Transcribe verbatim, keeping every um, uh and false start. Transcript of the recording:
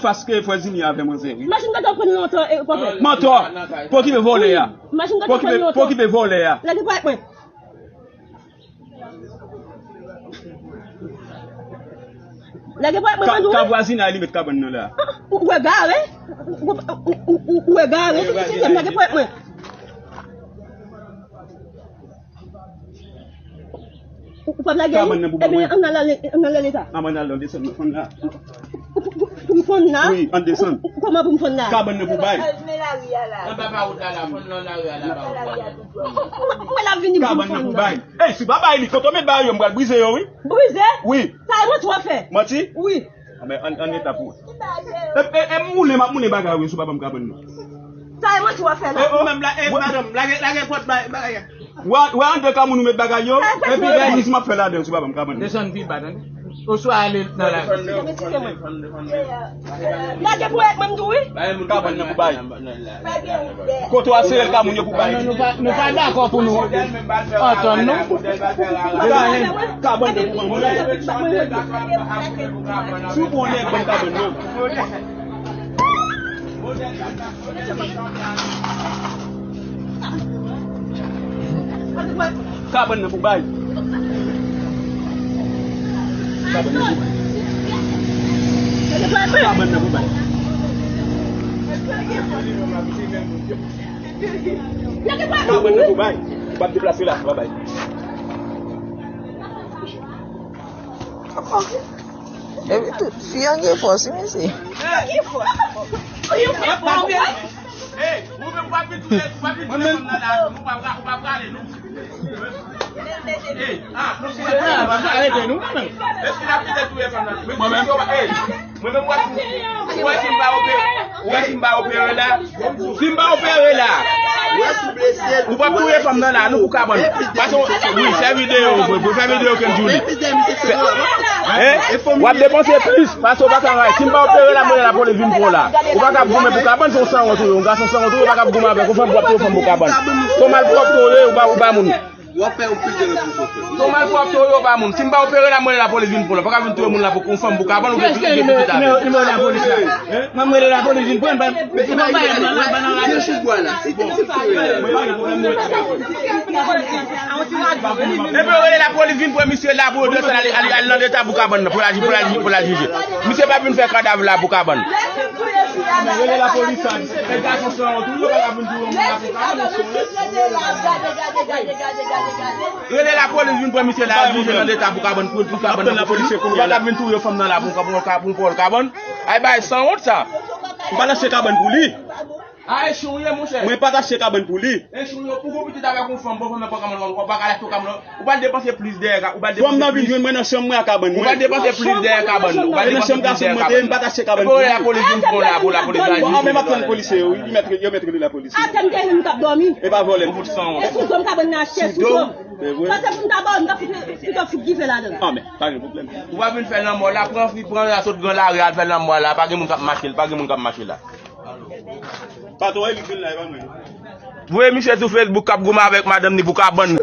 Paske frè Zini avè manzè, wi. Machin kote w pran nan oto, e, pòpè. Mantò, pou okipe vòlè a. Machin kote w pran nan oto. Pou okipe vòlè a. Lage pòpè mwen. Lage pòpè mwen, mwen di w. Ka vwazina li met kabann nan la. Ou, ou egare? Ou, ou, ou, ou egare? Lage pòpè mwen. Ou, ou p ap lage li? Kabann nan pou ban mwen. Ebyen, ann al, ann al leta. Ann al nan desann nan fann la. Pou, pou, pou m fann la? Wi, ann desann. Ou, ou, kòman pou m fann la? Kabann nan pou bay. Anba pa wout la la, fann nan lari a la, ba wout la. Ou, ou, ou, ou, l ap vini pou m fann la. Kabann nan pou bay. Ey, si w pa bay li, kote w met bagay yo, m pral brize yo, wi. Brize? Wi. Sa e manti w ap fè? Manti? Wi. Anben, ann, ann leta pou. E, e, e, m moulen, m ap moulen bagay yo, si w pa ban m kabann nan. Sa e manti w ap fè la. E, ou menm la, e, madanm, lage, lage pòt bagay, bagay a. Wè, wè anndan ka moun ou met bagay yo, epi gen biznis m ap fè ladan, si w pa ban m kabann nan. Desann pi ba, tande. Oswa ale nan lari. Lage pou mwen, mwen m tou, wi. Kabann nan pou bay. Kote w ap sere l ka moun yo pou bay. Non, nou pa, nou pa dakò pou nou antann, non. Kabann nan pou ban mwen. Si w bon nèg, ban m kabann nan. Kabann nan pou bay. Kabann nan pou bay. Kabann nan pou bay. Kabann nan pou bay. Ou p ap deplase la, ou pa bay. Epi tout fi an gen fòs, wi, mesye. Ki fòs? Ki fòs? Ey, ou menm w ap vin touye, w ap vin touye fanm nan la, ou pa pra-, ou pa prale, non. Ey, ah, non, se pa arete nou, mwen menm. Èske n ap kite touye fanm nan? Mwen menm, ey, mwen menm, w ap, ou wè si m pa opere, ou wè si m pa opere la, si m pa opere la, ou p ap touye fanm nan la, non, pou kabann. Pase, wi, fè videyo, fè videyo, Kendjouly. Hein? W ap depanse plis, pase w pa ka ray. Si m pa opere la, mwen lapolis vin pran w la. Ou pa ka ap goumen pou kabann, se yon sanwont ou ye. Yon gason sanwont ou ye, ou pa ka ap goumen avèk yon fanm, w ap touye fanm pou kabann. Se yon malpwòpte w ye, ou ba, ou ba moun. W ap fè yon pil de repons, w ap fè. Se yon malpwòpte w ye, ou ba moun. Si m pa opere la, mwen lapolis vin pran w la. Pa ka vin touye moun la pou yon fanm pou kabann, ou gen tout, ou gen tout avè l. Nimewo lapolis la. Mwen, m rele lapolis vin pran m, pa, se pa bagay m nan, nan, nan, nan. Epi yo rele lapolis vin pran misye la pou yo desann al, al, al nan leta pou kabann nan, pou l al, pou l al, pou l al jije. Misye pa vin fè kadav la pou kabann. Rele lapolis sa, e gason san wont, yo pa ka vin touye moun la pou kabann. Rele lapolis vin pran misye la al jije nan leta pou kabann, pou, pou kabann nan, pou polis. Yo pa ka vin touye fanm nan la pou, pou, pou, pou kabann. Ay bay san wont sa. M pa t achte kabann pou li. A, e chou ye, monchè. Mwen pa t achte kabann pou li. E chou ye, pou gon pitit avèk yon fanm, bon, fanm nan pran kabann, ou pa ka achte yon kabann, ou pral depanse plis dèyè, ou pral depanse plis. Fanm nan vin jwenn mwen nan chanm mwen a kabann mwen. Ou pral depanse plis dèyè kabann, ou pral depanse plis dèyè kabann. E pou lapolis vin pran w la, pou lapolis vin jije. Bon, a, menm ap tann polisye yo, wi, li mèt, yo mèt rele lapolis. Atann ke nou t ap dòmi. E pa vòlè. Ou fout san wont. E sou do m kabann nan achte, sou do m. Paske pou m ta ba w, m ta fout, m ta fout dife ladan. A, men, pa gen pwoblèm. Ou pa vin fè lanmò la, pran fi, pran la, sot gran lari, al fè lanmò la, pa gen moun k ap mache, pa gen moun k ap mache la. Patwon, e li k vin la, e pa mwen. Voye misye sou Facebook k ap goumen avèk madanm ni pou kabann.